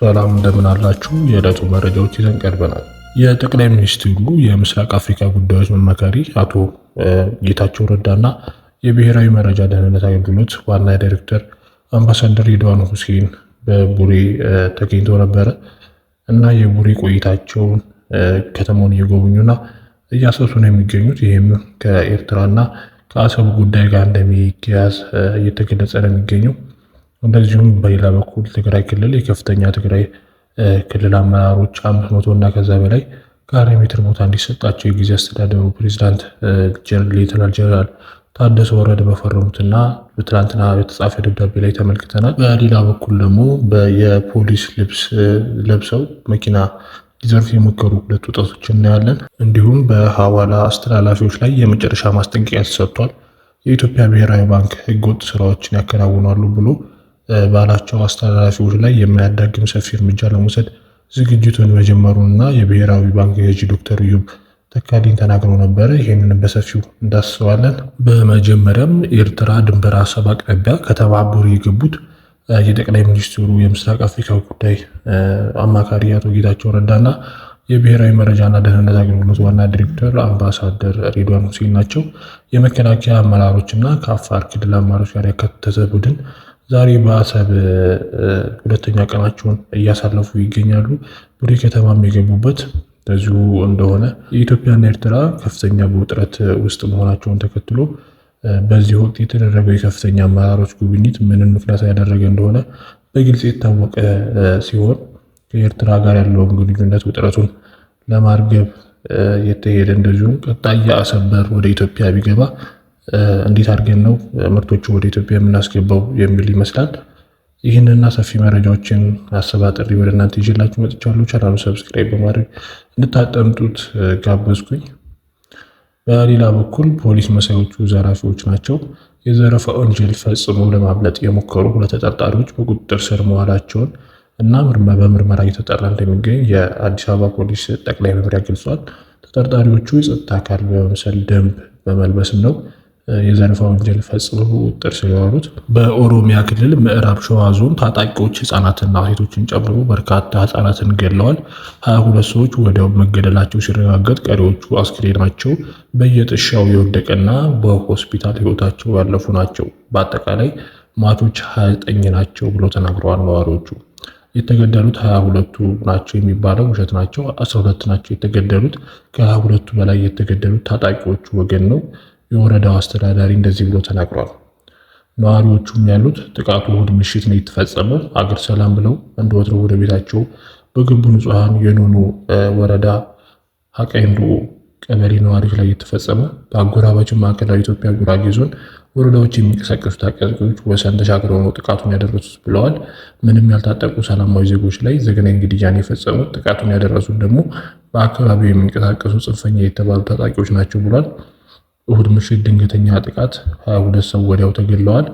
ሰላም እንደምን አላችሁ? የዕለቱ መረጃዎች ይዘን ቀርበናል። የጠቅላይ ሚኒስትሩ የምስራቅ አፍሪካ ጉዳዮች መመካሪ አቶ ጌታቸው ረዳና የብሔራዊ መረጃ ደህንነት አገልግሎት ዋና ዳይሬክተር አምባሳደር ሬድዋን ሁሴን በቡሬ ተገኝተው ነበረ እና የቡሬ ቆይታቸውን ከተማውን እየጎበኙና እያሰሱ ነው የሚገኙት። ይህም ከኤርትራና ከአሰቡ ጉዳይ ጋር እንደሚያያዝ እየተገለጸ ነው የሚገኘው። እንደዚሁም በሌላ በኩል ትግራይ ክልል የከፍተኛ ትግራይ ክልል አመራሮች 500 እና ከዛ በላይ ካሬ ሜትር ቦታ እንዲሰጣቸው የጊዜ አስተዳደሩ ፕሬዚዳንት ሌተናል ጀነራል ታደሰ ወረደ በፈረሙትና በትላንትና የተጻፈ ደብዳቤ ላይ ተመልክተናል። በሌላ በኩል ደግሞ የፖሊስ ልብስ ለብሰው መኪና ሊዘርፉ የሞከሩ ሁለት ወጣቶች እናያለን። እንዲሁም በሐዋላ አስተላላፊዎች ላይ የመጨረሻ ማስጠንቀቂያ ተሰጥቷል። የኢትዮጵያ ብሔራዊ ባንክ ህገወጥ ስራዎችን ያከናውናሉ ብሎ ባላቸው አስተላላፊዎች ላይ የማያዳግም ሰፊ እርምጃ ለመውሰድ ዝግጅቱን መጀመሩንና የብሔራዊ ባንክ ገዢ ዶክተር እዮብ ተካልኝ ተናግረው ነበረ። ይህንን በሰፊው እንዳስሰዋለን። በመጀመሪያም ኤርትራ ድንበር አሰብ አቅራቢያ ከተማ ቡሬ የገቡት የጠቅላይ ሚኒስትሩ የምስራቅ አፍሪካ ጉዳይ አማካሪ አቶ ጌታቸው ረዳና የብሔራዊ መረጃና ደህንነት አገልግሎት ዋና ዲሬክተር አምባሳደር ሬድዋን ሁሴን ናቸው። የመከላከያ አመራሮች እና ከአፋር ክልል አመራሮች ጋር ያካተተ ቡድን ዛሬ በአሰብ ሁለተኛ ቀናቸውን እያሳለፉ ይገኛሉ። ቡሬ ከተማም የገቡበት በዚሁ እንደሆነ የኢትዮጵያና ኤርትራ ከፍተኛ በውጥረት ውስጥ መሆናቸውን ተከትሎ በዚህ ወቅት የተደረገው የከፍተኛ አመራሮች ጉብኝት ምንን ምክንያት ያደረገ እንደሆነ በግልጽ የታወቀ ሲሆን ከኤርትራ ጋር ያለውን ግንኙነት ውጥረቱን ለማርገብ የተሄደ እንደዚሁም ቀጣይ የአሰብ በር ወደ ኢትዮጵያ ቢገባ እንዴት አድርገን ነው ምርቶቹ ወደ ኢትዮጵያ የምናስገባው የሚል ይመስላል። ይህንና ሰፊ መረጃዎችን አሰባጥሬ ወደ እናንተ ይዤላችሁ መጥቻለሁ። ቻናሉ subscribe በማድረግ እንድታጠምጡት ጋበዝኩኝ። በሌላ በኩል ፖሊስ መሳዮቹ ዘራፊዎች ናቸው። የዘረፋ ወንጀል ፈጽሞ ለማምለጥ የሞከሩ ሁለት ተጠርጣሪዎች በቁጥጥር ስር መዋላቸውን እና በምርመራ እየተጣራ እንደሚገኝ የአዲስ አበባ ፖሊስ ጠቅላይ መምሪያ ገልጿል። ተጠርጣሪዎቹ የጸጥታ አካል በመምሰል ደንብ በመልበስም ነው የዘረፋ ወንጀል ፈጽመው ቁጥጥር ስር የዋሉት። በኦሮሚያ ክልል ምዕራብ ሸዋ ዞን ታጣቂዎች ህጻናትና ሴቶችን ጨምሮ በርካታ ህጻናትን ገድለዋል። 22 ሰዎች ወዲያው መገደላቸው ሲረጋገጥ፣ ቀሪዎቹ አስክሬናቸው በየጥሻው የወደቀና በሆስፒታል ህይወታቸው ያለፉ ናቸው። በአጠቃላይ ሟቾች 29 ናቸው ብሎ ተናግረዋል ነዋሪዎቹ። የተገደሉት 22ቱ ናቸው የሚባለው ውሸት ናቸው። 12 ናቸው የተገደሉት። ከ22ቱ በላይ የተገደሉት ታጣቂዎቹ ወገን ነው። የወረዳው አስተዳዳሪ እንደዚህ ብሎ ተናግሯል። ነዋሪዎቹም ያሉት ጥቃቱ እሁድ ምሽት ነው የተፈጸመው። አገር ሰላም ብለው እንደ ወትሮው ወደ ቤታቸው በገቡ ንጹሐን የኖኖ ወረዳ ሀቀንዶ ቀበሌ ነዋሪዎች ላይ የተፈጸመ። በአጎራባች ማዕከላዊ ኢትዮጵያ ጉራጌ ዞን ወረዳዎች የሚንቀሳቀሱ ታጣቂዎች ወሰን ተሻግረው ነው ጥቃቱን ያደረሱት ብለዋል። ምንም ያልታጠቁ ሰላማዊ ዜጎች ላይ ዘግናኝ ግድያን የፈጸሙት ጥቃቱን ያደረሱት ደግሞ በአካባቢው የሚንቀሳቀሱ ጽንፈኛ የተባሉ ታጣቂዎች ናቸው ብሏል። እሁድ ምሽት ድንገተኛ ጥቃት 22 ሰው ወዲያው ተገድለዋል።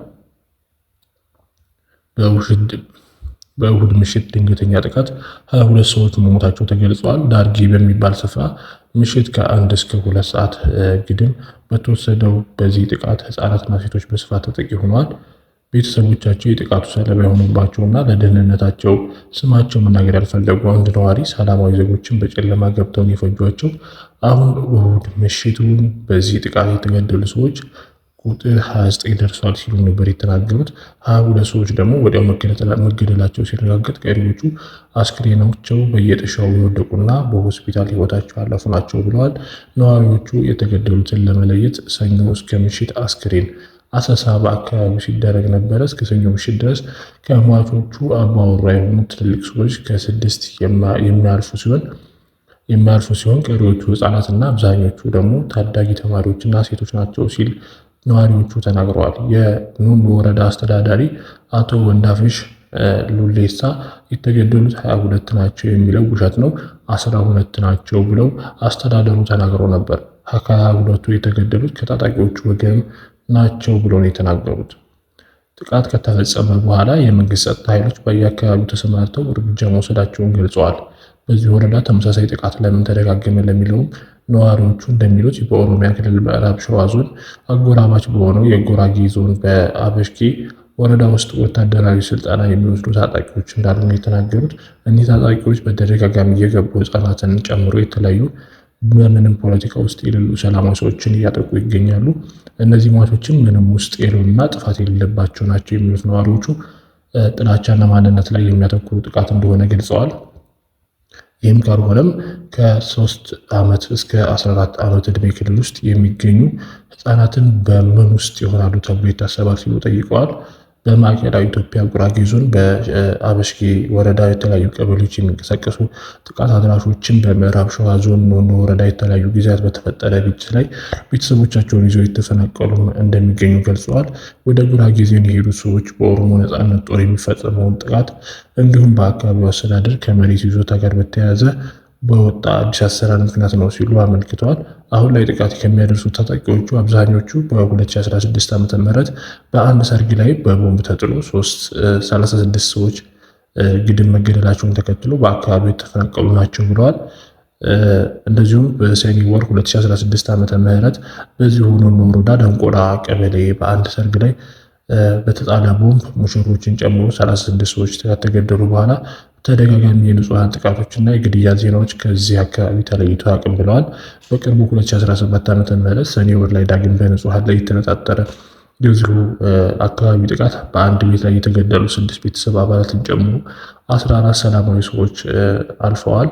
በእሁድ ምሽት ድንገተኛ ጥቃት 22 ሰዎች መሞታቸው ተገልጸዋል። ዳርጌ በሚባል ስፍራ ምሽት ከ1 እስከ 2 ሰዓት ግድም በተወሰደው በዚህ ጥቃት ህጻናትና ሴቶች በስፋት ተጠቂ ሆነዋል። ቤተሰቦቻቸው የጥቃቱ ሰለባ የሆኑባቸውና ለደህንነታቸው ስማቸው መናገር ያልፈለጉ አንድ ነዋሪ ሰላማዊ ዜጎችን በጨለማ ገብተው የፈጇቸው፣ አሁን እሁድ ምሽቱን በዚህ ጥቃት የተገደሉ ሰዎች ቁጥር 29 ደርሷል ሲሉ ነበር የተናገሩት። 22 ሰዎች ደግሞ ወዲያው መገደላቸው ሲረጋገጥ፣ ቀሪዎቹ አስክሬናቸው በየጥሻው የወደቁና በሆስፒታል ህይወታቸው ያለፉ ናቸው ብለዋል። ነዋሪዎቹ የተገደሉትን ለመለየት ሰኞ እስከ ምሽት አስክሬን አሰሳ በአካባቢው ሲደረግ ነበረ። እስከ ሰኞ ምሽት ድረስ ከሟቾቹ አባወራ የሆኑ ትልልቅ ሰዎች ከስድስት የሚያልፉ ሲሆን ቀሪዎቹ ህጻናትና አብዛኞቹ ደግሞ ታዳጊ ተማሪዎችና ሴቶች ናቸው ሲል ነዋሪዎቹ ተናግረዋል። የኑኑ ወረዳ አስተዳዳሪ አቶ ወንዳፍሽ ሉሌሳ የተገደሉት 22 ናቸው የሚለው ውሸት ነው፣ 12 ናቸው ብለው አስተዳደሩ ተናግረው ነበር። ከ22ቱ የተገደሉት ከታጣቂዎቹ ወገን ናቸው ብሎ ነው የተናገሩት። ጥቃት ከተፈጸመ በኋላ የመንግስት ጸጥታ ኃይሎች በየአካባቢው ተሰማርተው እርምጃ መውሰዳቸውን ገልጸዋል። በዚህ ወረዳ ተመሳሳይ ጥቃት ለምን ተደጋገመ ለሚለውም ነዋሪዎቹ እንደሚሉት በኦሮሚያ ክልል ምዕራብ ሸዋ ዞን አጎራባች በሆነው የጉራጌ ዞን በአበሽጌ ወረዳ ውስጥ ወታደራዊ ስልጠና የሚወስዱ ታጣቂዎች እንዳሉ ነው የተናገሩት። እኒህ ታጣቂዎች በተደጋጋሚ እየገቡ ህጻናትን ጨምሮ የተለያዩ በምንም ፖለቲካ ውስጥ የሌሉ ሰላማዊ ሰዎችን እያጠቁ ይገኛሉ። እነዚህ ሟቾችም ምንም ውስጥ የሌሉና ጥፋት የሌለባቸው ናቸው የሚሉት ነዋሪዎቹ ጥላቻና ማንነት ላይ የሚያተኩሩ ጥቃት እንደሆነ ገልጸዋል። ይህም ካልሆነም ከ3 ዓመት እስከ 14 ዓመት ዕድሜ ክልል ውስጥ የሚገኙ ህጻናትን በምን ውስጥ ይሆናሉ ተብሎ ይታሰባል ሲሉ ጠይቀዋል። በማዕከላዊ ኢትዮጵያ ጉራጌ ዞን በአበሽጌ ወረዳ የተለያዩ ቀበሌዎች የሚንቀሳቀሱ ጥቃት አድራሾችን በምዕራብ ሸዋ ዞን ኖኖ ወረዳ የተለያዩ ጊዜያት በተፈጠረ ግጭት ላይ ቤተሰቦቻቸውን ይዘው የተፈናቀሉ እንደሚገኙ ገልጸዋል። ወደ ጉራጌ ዞን የሄዱ ሰዎች በኦሮሞ ነጻነት ጦር የሚፈጸመውን ጥቃት እንዲሁም በአካባቢው አስተዳደር ከመሬት ይዞታ ጋር በተያያዘ በወጣ አዲስ አሰራር ምክንያት ነው ሲሉ አመልክተዋል። አሁን ላይ ጥቃት ከሚያደርሱ ታጣቂዎቹ አብዛኞቹ በ2016 ዓ.ም በአንድ ሰርግ ላይ በቦምብ ተጥሎ 36 ሰዎች ግድም መገደላቸውን ተከትሎ በአካባቢው የተፈናቀሉ ናቸው ብለዋል። እንደዚሁም በሰኔ ወር 2016 ዓ.ም በዚሁ ኖኖ ወረዳ ደንቆራ ቀበሌ በአንድ ሰርግ ላይ በተጣለ ቦምብ ሙሽሮችን ጨምሮ 36 ሰዎች ከተገደሉ በኋላ ተደጋጋሚ የንጹሐን ጥቃቶችና የግድያ ዜናዎች ከዚህ አካባቢ ተለይቶ አያውቅም ብለዋል። በቅርቡ 2017 ዓ.ም ሰኔ ወር ላይ ዳግም በንጹሐን ላይ የተነጣጠረ የዚሁ አካባቢ ጥቃት በአንድ ቤት ላይ የተገደሉ 6 ቤተሰብ አባላትን ጨምሮ 14 ሰላማዊ ሰዎች አልፈዋል።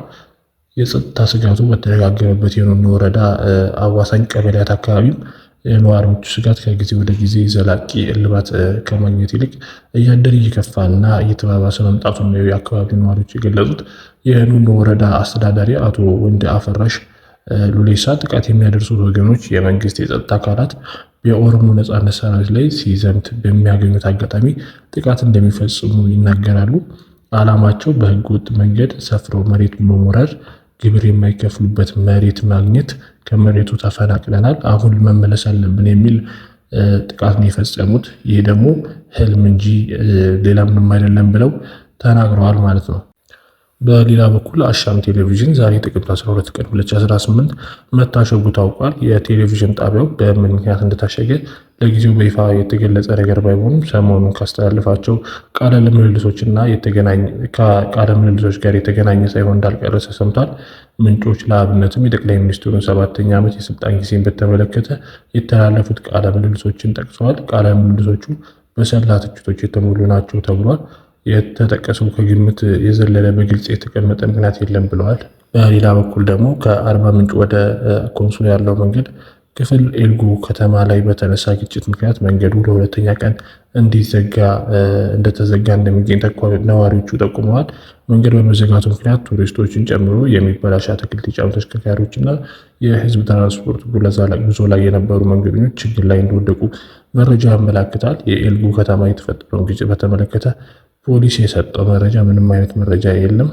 የጸጥታ ስጋቱ በተደጋገመበት የኖኖ ወረዳ አዋሳኝ ቀበሌያት አካባቢም የነዋሪዎቹ ስጋት ከጊዜ ወደ ጊዜ ዘላቂ እልባት ከማግኘት ይልቅ እያደር እየከፋና እየተባባሰ መምጣቱን ነው የአካባቢው ነዋሪዎች የገለጹት። የኖኖ ወረዳ አስተዳዳሪ አቶ ወንድ አፈራሽ ሉሌሳ ጥቃት የሚያደርሱት ወገኖች የመንግስት የጸጥታ አካላት የኦሮሞ ነጻነት ሰራዊት ላይ ሲዘምት በሚያገኙት አጋጣሚ ጥቃት እንደሚፈጽሙ ይናገራሉ። ዓላማቸው በህገ ወጥ መንገድ ሰፍረው መሬት መውረር፣ ግብር የማይከፍሉበት መሬት ማግኘት፣ ከመሬቱ ተፈናቅለናል አሁን መመለስ አለብን የሚል ጥቃት ነው የፈጸሙት። ይህ ደግሞ ህልም እንጂ ሌላ ምንም አይደለም ብለው ተናግረዋል ማለት ነው። በሌላ በኩል አሻም ቴሌቪዥን ዛሬ ጥቅምት 12 ቀን 2018 መታሸጉ ታውቋል። የቴሌቪዥን ጣቢያው በምን ምክንያት እንደታሸገ ለጊዜው በይፋ የተገለጸ ነገር ባይሆንም ሰሞኑን ካስተላለፋቸው ቃለ ምልልሶችና ቃለ ምልልሶች ጋር የተገናኘ ሳይሆን እንዳልቀረ ተሰምቷል። ምንጮች ለአብነትም የጠቅላይ ሚኒስትሩን 7ኛ ዓመት የስልጣን ጊዜን በተመለከተ የተላለፉት ቃለ ምልልሶችን ጠቅሰዋል። ቃለ ምልልሶቹ በሰላ ትችቶች የተሞሉ ናቸው ተብሏል። የተጠቀሰው ከግምት የዘለለ በግልጽ የተቀመጠ ምክንያት የለም ብለዋል። በሌላ በኩል ደግሞ ከአርባ ምንጭ ወደ ኮንሶ ያለው መንገድ ክፍል ኤልጎ ከተማ ላይ በተነሳ ግጭት ምክንያት መንገዱ ለሁለተኛ ቀን እንዲዘጋ እንደተዘጋ እንደሚገኝ ነዋሪዎቹ ጠቁመዋል። መንገድ በመዘጋቱ ምክንያት ቱሪስቶችን ጨምሮ የሚበላሽ አትክልት የጫኑ ተሽከርካሪዎችና የህዝብ ትራንስፖርት ጉዞ ላይ የነበሩ መንገደኞች ችግር ላይ እንደወደቁ መረጃ ያመላክታል። የኤልጎ ከተማ የተፈጠረውን ግጭት በተመለከተ ፖሊስ የሰጠው መረጃ ምንም አይነት መረጃ የለም።